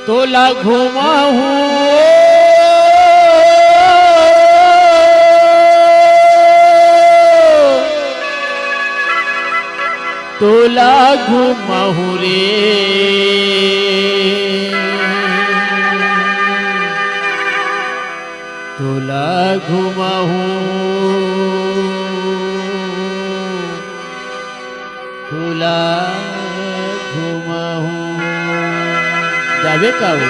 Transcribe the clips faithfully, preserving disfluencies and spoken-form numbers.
तोला घुमाहूँ ओ, तोला घुमाहूँ रे, तोला घुमाहूँ, तोला घुमाहूँ। जाबे का वो?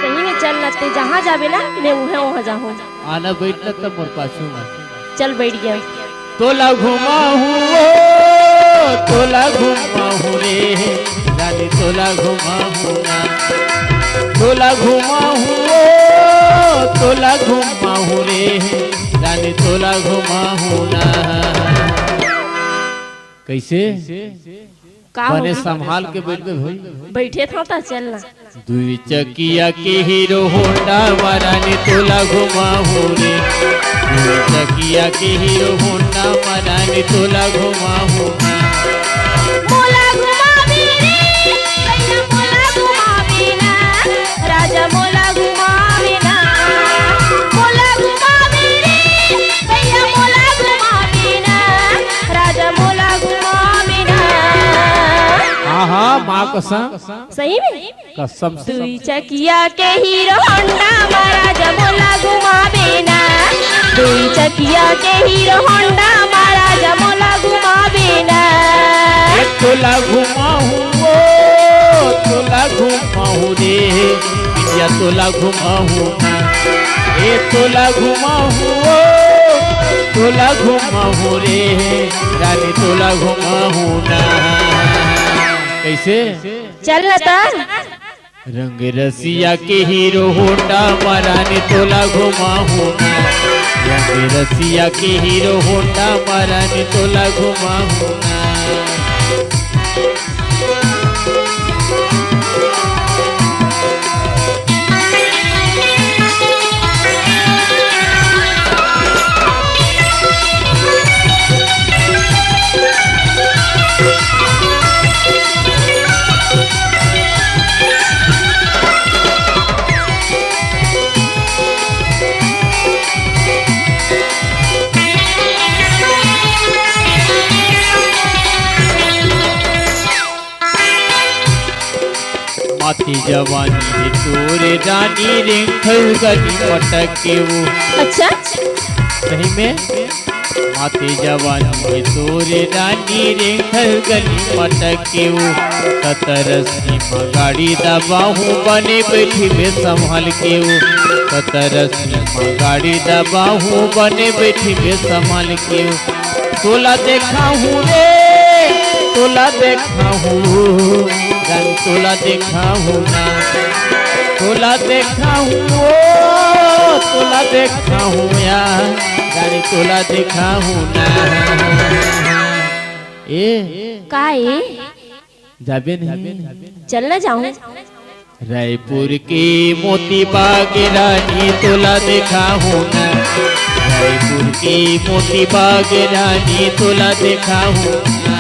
सही में चल ना, ते जहाँ जाबे ना, मैं उहें उहाँ जाहूँ। आना बइठना तब मोर पाछू में। चल बइठ गेंव। तोला घुमाहूँ ओ, तोला घुमाहूँ रे, रानी तोला घुमाहूँ ना। तोला घुमाहूँ ओ, तोला घुमाहूँ रे, रानी तोला घुमाहूँ ना। कइसे? का बने होगे? संभाल के बइठबे भई। बइठे थँव त चल ना। दुई चकिया के हीरो होंडा म रानी तोला घुमाहूँ रे। दुई चकिया के हीरो होंडा म रानी तोला घुमाहूँ ना। मोला घुमाबे रे, भैया मोला घुमाबे ना, राजा मोला घुमाबे ना। मोला घुमाबे रे, भैया मोला घुमाबे ना, राजा मोला घुमाबे ना। हाँ, हाँ, माँ कसम। सही में? कसम से। दुई चकिया के हीरो होंडा म राजा मोला घुमाबे ना। दुई चकिया के हीरो होंडा म राजा मोला घुमाबे ना। ए तोला घुमाहूँ ओ, तोला घुमाहूँ रे, बिटिया तोला घुमाहूँ ना। ए तोला घुमाहूँ ओ, तोला घुमाहूँ रे, रानी तोला घुमाहूँ ना। कइसे? चल ना त। रंग रसिया के हीरो होंडा म रानी तोला घुमाहूँ ना। रंग रसिया के हीरो होंडा म रानी तोला घुमाहूँ ना। माती जवानी हे तोरे रानी, रेंगथस गली मटक के वो। अच्छा। सही में? माती जवानी हे तोरे रानी, रेंगथस गली मटक के वो। सत्तर अस्सी म गाड़ी दबाहूँ, बने बइठबे संभाल के वो। सत्तर अस्सी म गाड़ी दबाहूँ, बने बइठबे संभाल के वो। तोला देखाहूँ रे, तोला देखाहूँ, रानी तोला देखाहूँ ना। तोला देखाहूँ ओ, तोला देखाहूँ यार, रानी तोला देखाहूँ ना। ए, का ए? जाबे नहीं। चल ना जाऊं। रायपुर के मोती बाग रानी तोला देखाहूँ ना। रायपुर के मोती बाग रानी तोला देखाहूँ ना।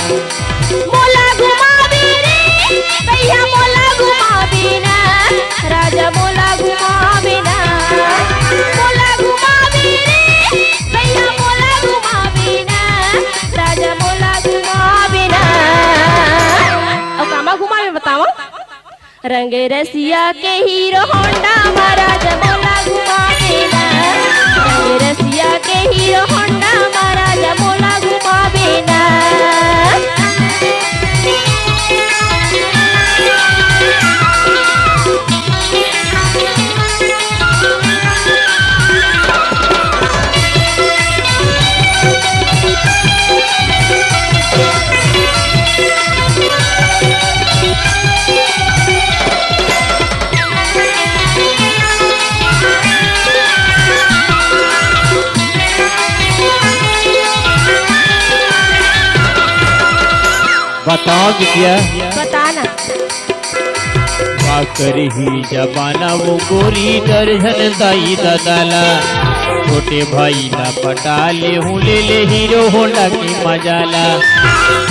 मोला घुमाबे रे, भैया मोला घुमाबे ना। राजा मोला घुमाबे ना। मोला घुमाबे रे, भैया मोला घुमाबे ना। राजा मोला घुमाबे ना। अउ कामा घुमाबे बतावा? रंग रसिया के हीरो होंडा म राजा मोला घुमाबे ना। रंग रसिया के हीरो होंडा म राजा मोला घुमाबे ना। बताओ बिटिया। बता ना। का करही जमाना वो गोरी, डर झन दाई ददा ला। छोटे भाई ला पटा ले हूँ, ले ले हीरो होंडा के मजा ला।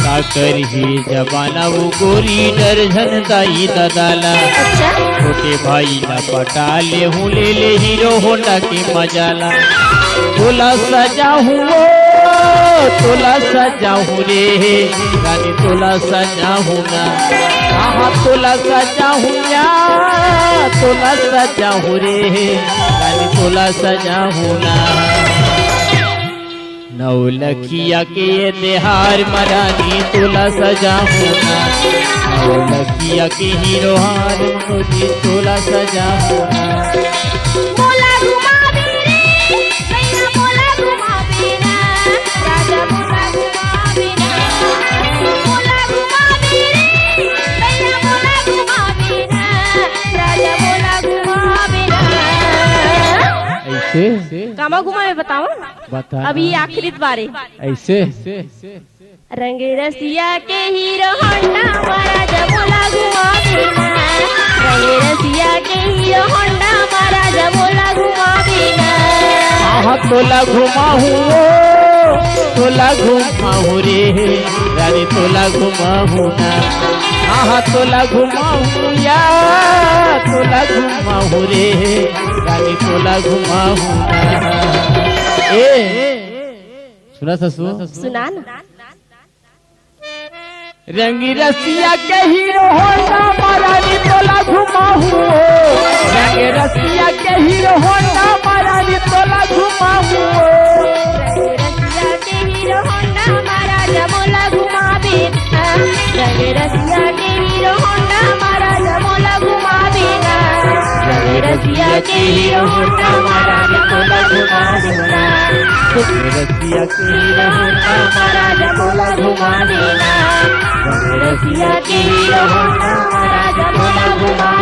का करही जमाना वो गोरी, डर झन दाई ददा ला। अच्छा। छोटे भाई ला पटा ले हूँ, ले ले हीरो होंडा के मजा ला। तोला सजा हूँ वो, तोला सजा हूँ रे, रानी तोला सजा हूँ ना। हाँ, हाँ, तोला सजा हूँ या, तोला सजा हूँ रे, रानी तोला सजा हूँ ना। नौलखिया के ये तिहार म रानी तोला सजा हूँ ना। नौलखिया के हीरो हार मनोजी तोला सजा हूँ ना। मोला घुमाबे रे, भैया मोला घुमाबे ना, राजा मोला घुमाबे ना। मोला घुमाबे रे, भैया मोला घुमाबे ना, राजा मोला घुमाबे ना। ऐसे? कामा घुमावे बताओ? बता। अभी आखिरी बारे। ऐसे? रंग रसिया के हीरो होंडा महाराज मोला घुमाबे ना। रंग रसिया के हीरो होंडा महाराज मोला घुमाबे ना। आहा तोला घुमाहूँ ओ, तोला घुमाहूँ रे, रानी तोला घुमाहूँ ना। आहा तोला घुमाहूँ या, तोला घुमाहूँ रे, रानी तोला घुमाहूँ ना। ए, सुना ससुर? सुना ना। रंग रसिया के हीरो होंडा महारानी तोला घुमाहूँ ओ। रंग रसिया के हीरो होंडा महारानी तोला घुमाहूँ ओ। रंग रसिया के हीरो होंडा महाराज मोला घुमाबे ना। रंग रसिया के हीरो होंडा महाराज मोला घुमाबे ना। रंग रसिया के हीरो होंडा महाराज मोला घुमाबे ना। रसिया के हीरो होंडा महाराज मोला घुमाबे ना। रसिया के हीरो होंडा महाराज मोला घुमाबे